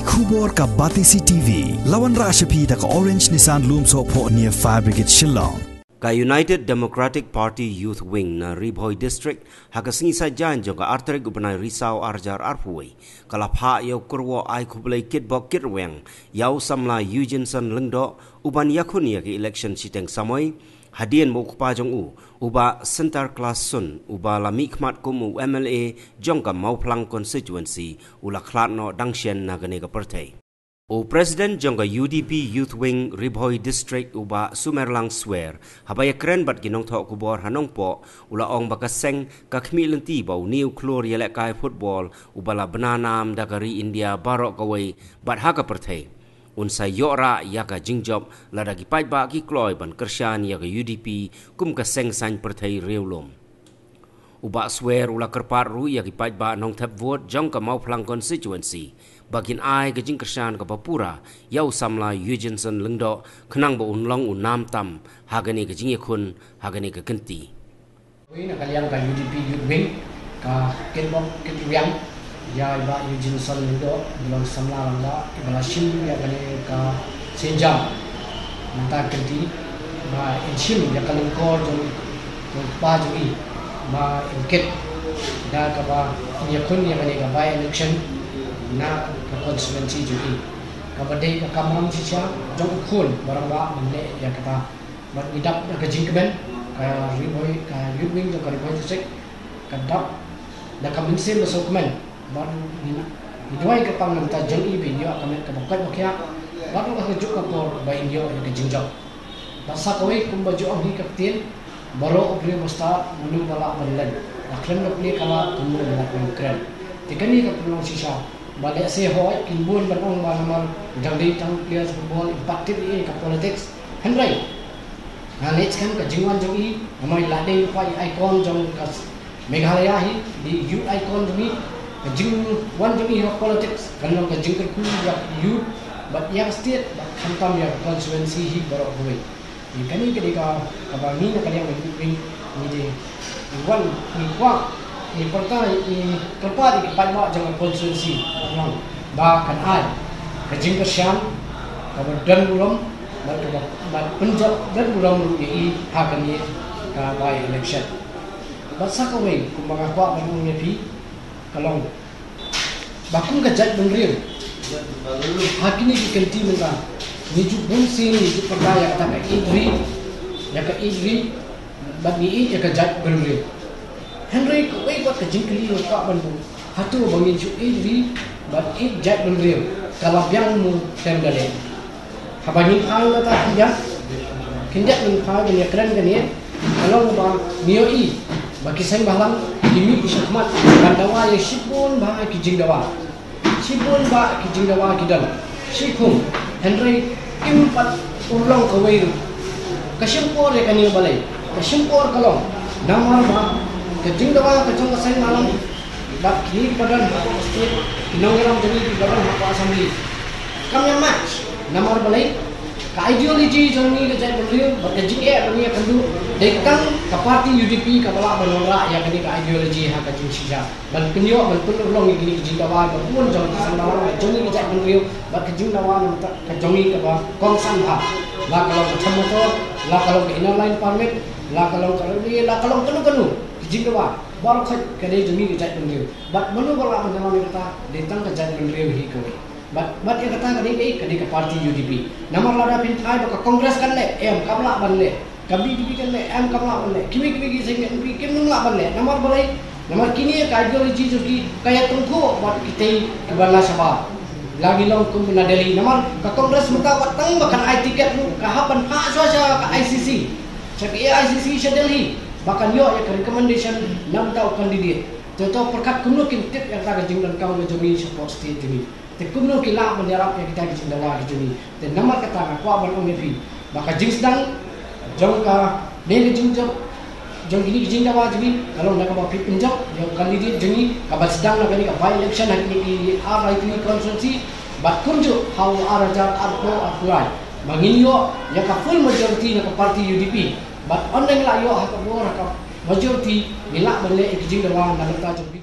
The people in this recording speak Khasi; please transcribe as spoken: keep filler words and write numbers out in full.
Khubor ka Batesi T V, la wanrah sha phi da ka Orange Nissan Lumsohphoh near Fire Brigade Shillong. Ka United Democratic Party Youth Wing na Ri Bhoi District ha ka sngi Saitjaiñ jong ka ar tarik u bnai Risaw ar hajar arphew wei ka la phah ïa u kyrwoh ai khublei kitbok kitrwiang ïa u samla Eugenson Lyngdoh u ban ïakhun ïa ka election shiteng samoi, hadien ba u kpa jong u, u Bah Centar Klasun, uba la mihkhmat kum u M L A jong ka Mawphlang constituency, u la khlad noh dang shen na kane ka pyrthei. U President jong ka U D P Youth Wing Ri Bhoi District, u Bah Sumerlang Swer, haba ïakren bad ki nongthoh khubor ha Nongpoh, u la ong ba ka seng ka khmih lynti ba une u khlur ïalehkai football uba la bna nam da ka ri India baroh kawei bad ha ka pyrthei, un sa ïoh rah ïa ka jingjop lada ki paidbah ki kloi ban kyrshan ïa ka U D P kum ka seng saiñ pyrthei riewlum. U Bah Swer u la kyrpad ruh ïa ki paidbah nongthep vote jong ka Mawphlang constituency ba kin ai ka jingkyrshan kaba pura ïa u samla Eugenson Lyngdoh khnang ba un long u nam tam ha kane ka jingïakhun, ha kane ka kynti. Wei na ka liang ka U D P Youth Wing ka kitbok kitrwiang ïa i Bah Eugenson Lyngdoh, ba long samla rangbah iba la shim ïa kane ka sienjam. Nangta kynti ba in shim ïa ka lyngkor jong, jong u kpa jong i, ba in kit da kaba in ïakhun ïa kane ka by election na ka constituency jong i, kaba dei ka kamram shisha jong u khun ba rangbah ban leh ïa kata. Bad ngi dap da ka jingkmen, ka Ri Bhoi, ka Youth Wing jong ka Ri Bhoi District ka dap da ka mynsiem ba sngewkmen. Bad ngi, ngi duwai kyrpang na ka bynta jong i ba in ïoh ka met kaba koit ba khiah, bad ruh ha kajuh ka por ba in ïoh ïa ka jingjop. Bad sa kawei, kumba ju ong hi ka ktien, baroh u briew ba stad, mano ba lah ban len? La khlem da plie ka lad, kumno ba lah ban kren? Te kane ka pynlong shisha ba lehse hooid kin bun ban ong ba namar dang dei tang players football, im pat tip ei ei ka politics. Hynrei nga ngeit skhem ka jingwan jong i, namar i la dei uta i icon jong ka Meghalaya hi, i youth icon jong i. Ka jingwan jong i ha politics kan long ka jingkyrkhu ïa ka youth bad ïa ka state bad khamtam ïa ka constituency hi baroh kawei. Ïa kane ka dei ka, kaba ngi na ka liang ka Youth Wing ngi dei ngi wan, ngi kwah, ngi pyrta, ngi kyrpad ïa ki paidbah jong ka constituency ba kan ai ka jingkyrshan kaba don burom bad kaba, bad pynjop don burom ruh ïa i ha kane ka by election. Bad sa kawei kumba nga kwah ban ong ïa phi ka long ba kum ka jaitbynriew ha kine ki kynti mynta ngi ju bun sien ngi ju pyrta ïa kata ka ïeit ri, ïa ka ïeit ri bad ngi ïeit ïa ka jaitbynriew. Hynrei kawei pat ka jingkylli nga kwah ban buh, hato ba ngin shu ïeit ri bad ïeit jaitbynriew ka la biang mo tem da leh? Haba ngin phai na kata khyndiat, khyndiat ngin phai ban ïakren kane, ka long ba ngi ïohi ba ki seng bhalang ki mih ki shakhmat ban dawa ïa shibun bha ki jingdawa. Shibun bha ki jingdawa ki don, shikhun, hynrei kim pat urlong kawei ruh. Ka shim por ïa kane balei? Ka shim por ka long namar ba ka jingdawa ka jong ka seng bhalang bad kine kiba don hapoh state, ki nongïalam jong ngi kiba don hapoh Assembly kam ïa match. Namar balei? Ka ideology jong ngi ka jaitbynriew bad ka jingeh ba ngi ïakynduh, dei tang ka party U D P kaba lah ban wanrah ïa kane ka ideology ha ka jingshisha ban pynïoh ban pynurlong ïa kine ki jingdawa ba bun jong ki seng bhalang, jong ngi ka jaitbynriew bad ka jingdawa na ka bynta ka jong ngi kaba kongsan bha, la ka long ka them motor, la ka long ka inner line permit, la ka long ka railway, la ka long kano kano ki jingdawa. Baroh khoit ka dei jong ngi ka jaitbynriew. Bad mano ba lah ban dawa ïa kata? Dei tang ka jaitbynriew hi kawei. Bad, bad ïa kata ka dei, dei, ka dei ka party U D P. Namar lada phin phai ba ka Congress kan leh, em, kam lah ban leh. Ka B J P kan leh, em, kam lah ban leh. Kiwei kiwei ki seng N P P kim lah ban leh. Namar balei? Namar kine ka ideology jong ki ka ïatyngkhuh bad kitei kiba la shabar. La ngi long kum na Delhi. Namar ka Congress mynta wat tang ba kan ai ticket ruh ka hap ban phah shuwa sha ka I C C, sha ka A I C C sha Delhi, ba kan ïoh ïa ka recommendation na bynta u candidate. Te to pyrkhat kumno kin tip ïa kata ka jingdonkam ka jong ngi shapoh state jong ngi. Te kumno ki lah ban ïarap ïa kita ki jingdawa ki jong ngi. Te namar kata nga kwah ban ong ïa phi ba ka jingsdang jong ka, ne ka jingjop jong kine ki jingdawa jong ngi ka long da kaba phi pynjop ïa u candidate jong ngi kaba sdang na kane ka by election ha kine ki ar lai tylli constituency, bad kumjuh ha u ar hajar arphew arphew lai ba ngin ïoh ïa ka full majority na ka party U D P. Bad ynda ngi la ïoh ha ka bor ha ka majority, ngi lah ban leh ïa ki jingdawa na ka bynta jong phi.